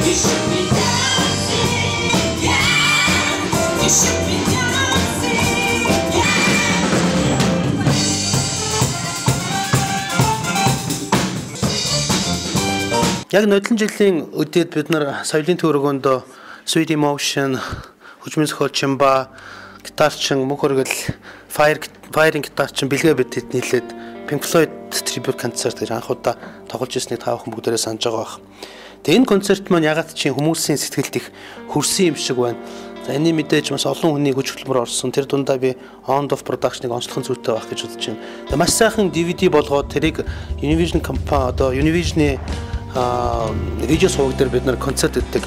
Яг нодлон жилийн өдөөд бид нар соёлын төвөргөнд Sweet Emotion, хөгжмийн зохиолчин ба гитарчин мөнх өргөл Fire-ын гитарчин бэлгээ бид хэд нийлээд Pink Floyd tribute концерт гэж анх удаа тоглож ирснийг та бүхэн бүгдээрээ санаж байгаа байх. Тэгээ энэ концерт маань ягаад чи хүмүүсийн сэтгэлд их хүрсэн юм шиг байна. За энэ мэдээж бас олон хүний хүч хөдөлмөр орсон. Тэр дундаа би On Off Production-ыг онцлох зүйтэй байх гэж бодож байна. Тэгээ маш сайхан DVD болгоод тэрийг Univision компани одоо Univision-ы видео суваг дээр бид нар концерт гэдэг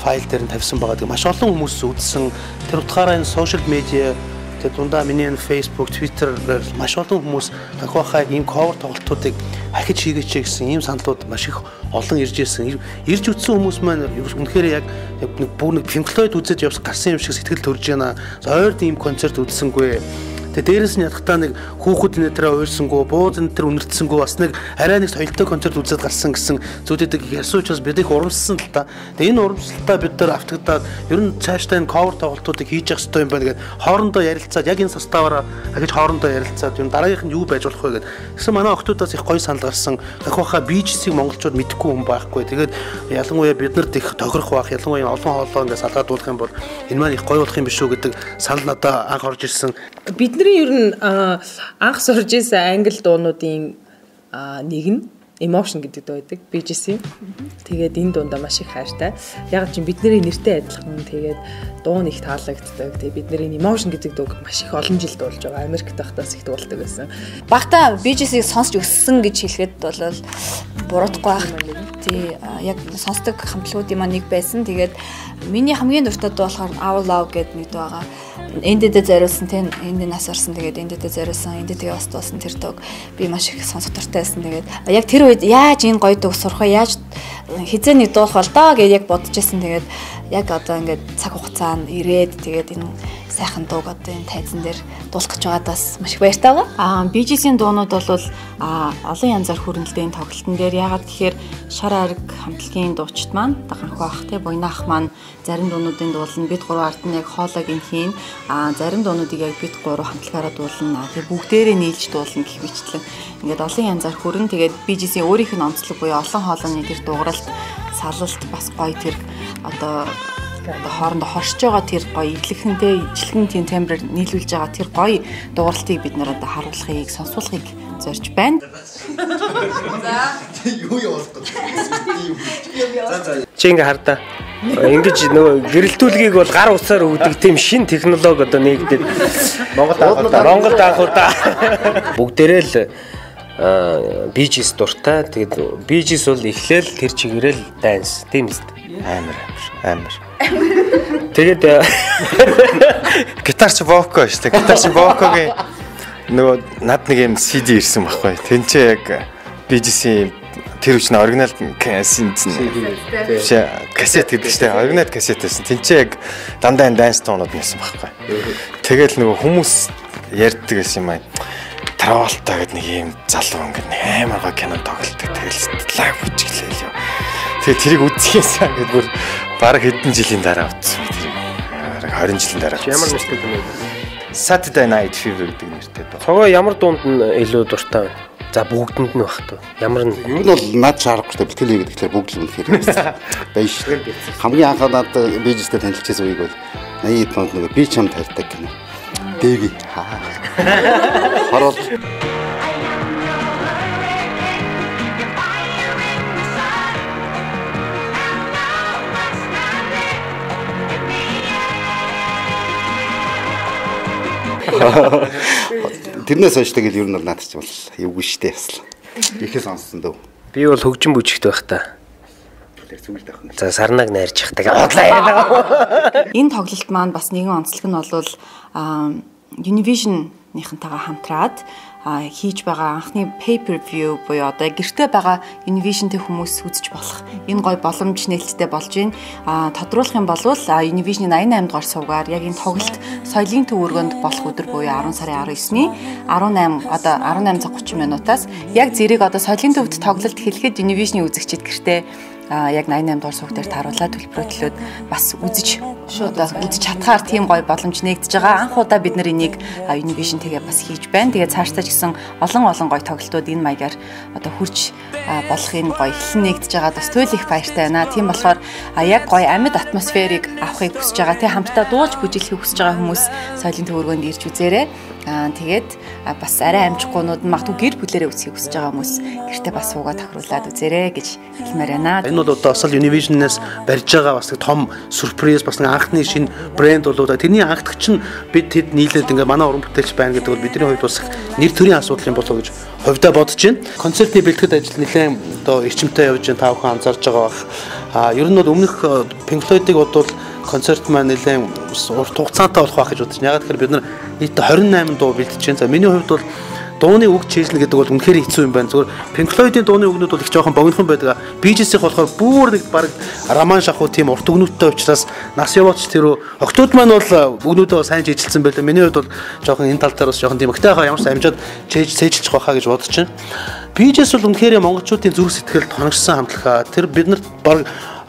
файл дээр нь тавьсан байгаа. Тэгээ маш олон хүмүүс үзсэн. Тэр утгаараа энэ social media тэгээ дундаа миний энэ Facebook, Twitter дээр маш олон хүмүүс Ганхуу ахаа ийм cover тоглолтуудыг ахиж хийгээч гэсэн ийм саналууд маш их олон ирж ирсэн. Ирж үзсэн хүмүүс маань үнэхээр яг нэг бүр нэг Pink Floyd үзэж явсан гарсан юм шиг сэтгэл төрж байна. За ойрд ийм концерт үзсэнгүй. Тэгээ дээрэс нь ядахтаа нэг хүүхэд энэ дээр уйлсангүй, бууз энэ дээр үнэртсэнгүй бас нэг арай нэг соёлтой концерт үзээд гарсан гэсэн зүйлүүдийг ярьсан учраас бид их урамссан л та. Тэгээ энэ урамсалтаа бид нар автагдаад ер нь цаашдаа энэ cover тоглолтуудыг хийж явах хэрэгтэй юм байна гэдээ хоорондоо ярилцаад яг энэ составаараа ахиж хоорондоо ярилцаад ер нь дараагийнх нь юу байж болох вэ гэдээ. Тэгсэн манай охтуудаас их гоё санал гарсан. Ганхуу ахаа Bee Gees-ийг монголчууд мэдэхгүй хүн байхгүй. Тэгээд ялангуяа бид нарт их тохирох байх, ялангуяа олон хоолоо ингээд салгаадуулах юм бол энэ маань их гоё болох юм биш үү гэдэг санал надад анх орж ирсэн. Бидний ер нь анх сурж ирсэн англи дуунуудын нэг нь Emotion гэдэг дуу байдаг. Bee Gees-ийн. Тэгээд энэ дундаа маш их хайртай. Яг чинь бидний нэртэй адилхан тэгээд дуу нь их таалагддаг. Тэгээд бидний Emotion гэдэг дууг маш их олон жил дуулж байгаа. Америкт байхдаас их дуулдаг байсан. Багтаа Bee Gees-ийг сонсч өссөн гэж хэлэхэд бол буруутахгүй байх. Тий, яг сонсдог хамтлагуудын маань нэг байсан. Тэгээд миний хамгийн дуртай дуу болохоор Our Love гэдэг нэг дуу байгаа. Эндэдэ зориулсан тийм энд нас орсон тэгээд эндэдэ зориулсан эндэдэгээ бас дуусан тэр дууг би маш их сонсох дуртай байсан. Тэгээд яг тэр үед яаж энэ гоё дууг сурах вэ? Яаж хизээ нэг дуулах бол доо гэж яг бодож байсан. Тэгээд яг одоо ингээд цаг хугацаа нь ирээд тэгээд энэ сайхан дууг одоо энэ тайзан дээр дуулах гэж байгаадаас маш их баяртай байгаа. Bee Gees-ийн дуунууд бол олон янзаар хүрнэлтийн тоглолтын дээр яагаад гэхээр шар ариг хамтлагийн дуучид маань Ганхуу ах те Буян ах маань зарим дуунуудын дуулна, бид гурван ард нь яг хоолойг нь хийн, зарим дуунуудыг яг бид гурван хамтлагаараа дуулна, тэгээ бүгдээрээ нийлж дуулна гэх мэтлэн ингээд олон янзаар хүрэн. Тэгээд Bee Gees-ийн өөрийнх нь онцлог буюу олон хоолойны тэр дууралт, салалт бас гоё тэр одоо хоорондоо хоршиж байгаа тэр гоё идлэхэнтэй ижилхэн тийм тембрээр нийлүүлж байгаа тэр гоё дууралтыг бид нар одоо харуулахыг, сонсуулахыг зорж байна. За юу явуулах гэж. Чи ингээ хардаа. Ингэж нөгөө гэрэлтүүлгийг бол гар утсаар өгдөг тийм шин технологи одоо нэгдээд Монголд анх удаа бүгдээрээ л Bee Gees дуртай. Тэгээд Bee Gees бол эхлээл тэр чигээрэл данс тийм үст. Амар. Тэгээд гитарч Боко шүү дээ. Гитарч Бокогийн нөгөө над нэг юм CD ирсэн байхгүй. Тэнцээ яг Bee Gees-ийн тэр үчнэ оригинал кассет гэдэг чинь оригинал кассет байсан. Тэнцээ яг дандаа энэ данс туунууд нэсэн байхгүй. Тэгэл нөгөө хүмүүс ярьдаг гэсэн юм аа. Траволта гэдэг нэг юм залуу ингээд нэг амар гоё кино тоглолдог. Тэгэл лайв бүжиглээл юу. Тэгээ тэрийг үзчихсэн ингээд бүр бараг хэдэн жилийн дараа үзсэн тэрийг. Бараг 20 жилийн дараа. Ямар нэртэй юм бэ? Saturday Night Fever гэдэг нэртэй дуу. Цогоо ямар дуунд нь илүү дуртай вэ? За бүгдэнд нь байх туу. Ямар нь? Ер нь бол над шаарахгүй шүү дээ. Бэлтгэл хийгээд тэгэхээр бүгд л үнэхээр баян шүү. Хамгийн анх надад Bee Gees-тэй танилцсан үеиг бол 80 онд нөгөө би чамд хайртай кино. Дэви. Харуул. Тэрнээс хойш тэгэл ер нь бол надад ч бол эвгүй штэ бас л. Ихээ сонссон дөө. Би бол хөгжин бүжигт байх та. Тэр зүгэлд байх нь. За сарнаг найрж явах та удлаа яриа. Энэ тоглолт маань бас нэгэн онцлог нь бол Univision-ийнхэнтэйгээ хамтраад хийж байгаа анхны pay per view буюу одоо гэртээ байгаа Univision-тэй хүмүүс үзэж болох энэ гоё боломж нээлттэй болж байна. Тодруулах юм бол Univision-ийн 88 дугаар сувгаар яг энэ тоглолт соёлын төв өргөнд болох өдөр буюу 10 сарын 19-ний 18 одоо 18 цаг 30 минутаас яг зэрэг одоо соёлын төвд тоглолт эхлэхэд Univision-ийн үзэгчид гэртээ Яг 88 дугаар сууг дээр тааруулаад төлбөрөө төлөөд бас үзэж шууд үзэж чадхаар тийм гоё боломж нэгдэж байгаа. Анх удаа бид нар энийг Univision тэгээ бас хийж байна. Тэгээ цаашдаа ч гэсэн олон олон гоё тоглолтууд энэ маягаар одоо хурж болох энэ гоё эхлэн нэгдэж байгаад бас туйл их баяртай байна. Тийм болохоор яг гоё амьд атмосферыг авахыг хүсэж байгаа. Тэ хамтдаа дуулж бүжиглэхийг хүсэж байгаа хүмүүс соёлын төвөргөнд ирж үзээрэй. Тэгээд бас арай амжихгүйнүүд нь магадгүй гэр бүлээрээ үзхийг хүсэж байгаа хүмүүс гэртээ бас суугаад тохируулаад үзээрэй гэж хэлмээр байна. Энэ бол одоо бас Univision-ээс барьж байгаа бас нэг том сюрприз, бас нэг анхны шинэ брэнд болоо тэрний анхдагч нь бид тэд нийлээд ингээ манай уран бүтээлч байна гэдэг бол бидний хувьд бас нэр төрийн асуудал юм болоо гэж хувьдаа бодож байна. Концертны бэлтгэл ажил нэлээд одоо эрчимтэй явж байна. Та бүхэн анзаарч байгаа бах. Ер нь бол өмнөх Pink Floyd-ыг бодвол концерт маань нэлээд урт хугацаатай болох байх гэж бодож байна. Яг тэгэхээр бид нар нийтдээ 28 дуу бэлтэж байна. За миний хувьд бол дууны үг чийжлэн гэдэг бол үнэхээр хэцүү юм байна. Зүгээр Pink Floyd-ийн дууны үгнүүд бол их жоохон богинохон байдаг. Bee Gees-ийн болохоор бүр нэг баг роман шахуу тийм урт үгнүүдтэй учраас нас яваач тэр октод маань бол үгнүүдээ сайн чийжилсэн байлаа. Миний хувьд бол жоохон энэ тал дээр бас жоохон тийм өгтэй хаа ямар ч амжаад чийж цээжилчих байхаа гэж бодож байна. Bee Gees бол үнэхээр монголчуудын зүрх сэтгэлд хоногшсон хамтлаг. Тэр бид нарт баг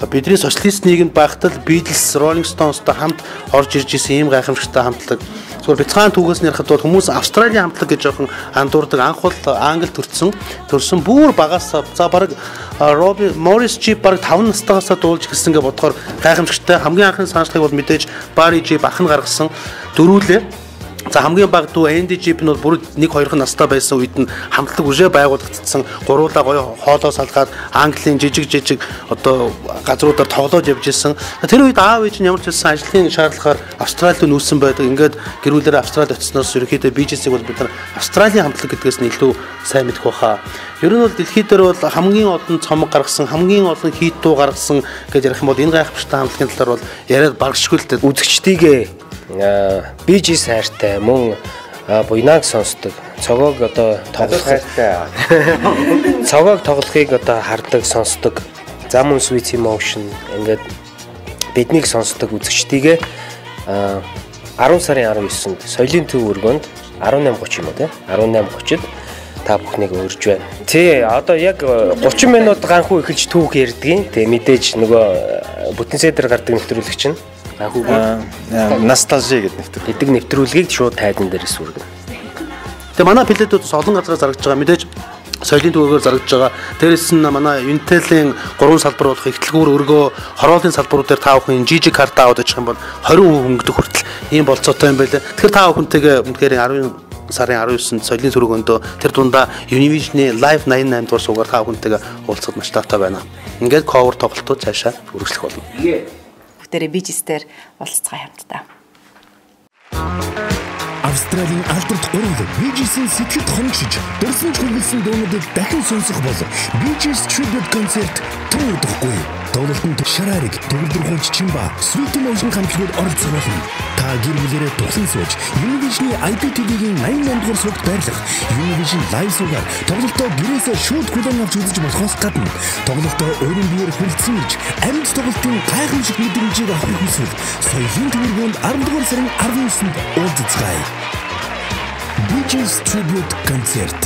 бидний социалист нийгэмд байхдаа Beatles, Rolling Stones-тай хамт орж ирж исэн ийм гайхамшигтай хамтлаг. Зүгээр бяцхан түүхээс нь ярихад бол хүмүүс Австралийн хамтлаг гэж жоохон андуурдаг. Анх бол Англи төрсөн бүр багаас за баг Роби Морис Жип баг 5 настайгаасаа дуулж эхэлсэн гэж бодохоор гайхамшигтай. Хамгийн анхны санаачлагыг бол мэдээж Барри Жип ах нь гаргасан дөрүүлээ. За хамгийн бага дүү Энди Жип нь бол бүр 1-2 настай байсан үед нь хамтлаг үшээ байгуулагдсан. Гуруулаа гоё хоолоо салгаад Английн жижиг одоо газруудаар тоглоод явж исэн. Тэр үед аав ээж нь ямар ч байсан ажлын шаардлагаар Австралид нүүсэн байдаг. Ингээд гэр бүлээрээ Австралид очсноос ерөнхийдөө Bee Gees-ийг бол бид нар Австралийн хамтлаг гэдгээс нь илүү сайн мэдэх байхаа. Ер нь бол дэлхий дээр бол хамгийн олон цомог гаргасан, хамгийн олон хит дуу гаргасан гэж ярих юм бол энэ гайхамшигтай хамтлагийн талаар бол яриад баргашгүй л дээ. Үзэгчдийгээ Bee Gees хайртай мөн буйнаг сонсдог. Цогоог одоо тоглох хайртай. Цогоог тоглохыг одоо хардаг, сонсдог. За мөн Sweet Emotion ингээд биднийг сонсдог үзэгчдийгээ 10 сарын 19-нд соёлын төв өргөнд 18:30 юм уу те? 18:30-д та бүхнийг урьж байна. Тий, одоо яг 30 минут ганхуу эхэлж түүх ярьдгийн. Тэг мэдээж нөгөө бүтэн дээр гардаг нэвтрүүлэг чинь Ностальжи гэдэг нэвтрүүлэг. Гэдэг нэвтрүүлгийг шууд тайзан дээрээс үргэнэ. Тэгээ манай пледүүд бас олон газараа зарагдж байгаа. Мэдээж соёлын төвөөр зарагдж байгаа. Дээрээс нь манай Intel-ийн 3 салбар болох ихтлгүүр, өргөө, хорооллын салбарууд дээр та бүхэн жижиг карт аваад очих юм бол 20% хөнгөдөх хүртэл ийм болцоотой юм байлаа. Тэгэхээр та бүхэнтэйгээ үнэхээр 10 сарын 19-нд соёлын төрөгөндөө тэр дундаа Univision-ы Live 88 дугаар суугаар та бүхэнтэйгээ уулзахад маш таатай байна. Ингээд cover тоглолтууд цаашаа үргэлжлэх болно. Бүгдээрээ Bee Gees-дээр уулзцгаая хамтдаа. Австралийн алдарт гурван Bee Gees-ийн сэтгэлд хоногшиж, дурсамж хүргэлсэн дуунуудыг дахин сонсох бол Bee Gees Tribute Concert тун удахгүй. Тоглолтод Шарарик, Төгөлдөр хуульч Чимба, Sweet Emotion хамтлагууд оролцох болно. Та гэр бүлээрээ тухлан сууж, Univision-ы IPTV-ийн 88 дугаар сувгт байрлах Univision Live сувгаар тоглолтоо гэрээсээ шууд хүлээн авч үзэж болохоос гадна тоглолтоо өөрийн биеэр хүрэлцэн ирж, амьд тоглолтын гайхамшиг мэдрэмжийг авахыг хүсвэл соёлын төвөргөнд 10 дугаар сарын 19-нд уулзцгаая. Bee Gees Tribute Concert.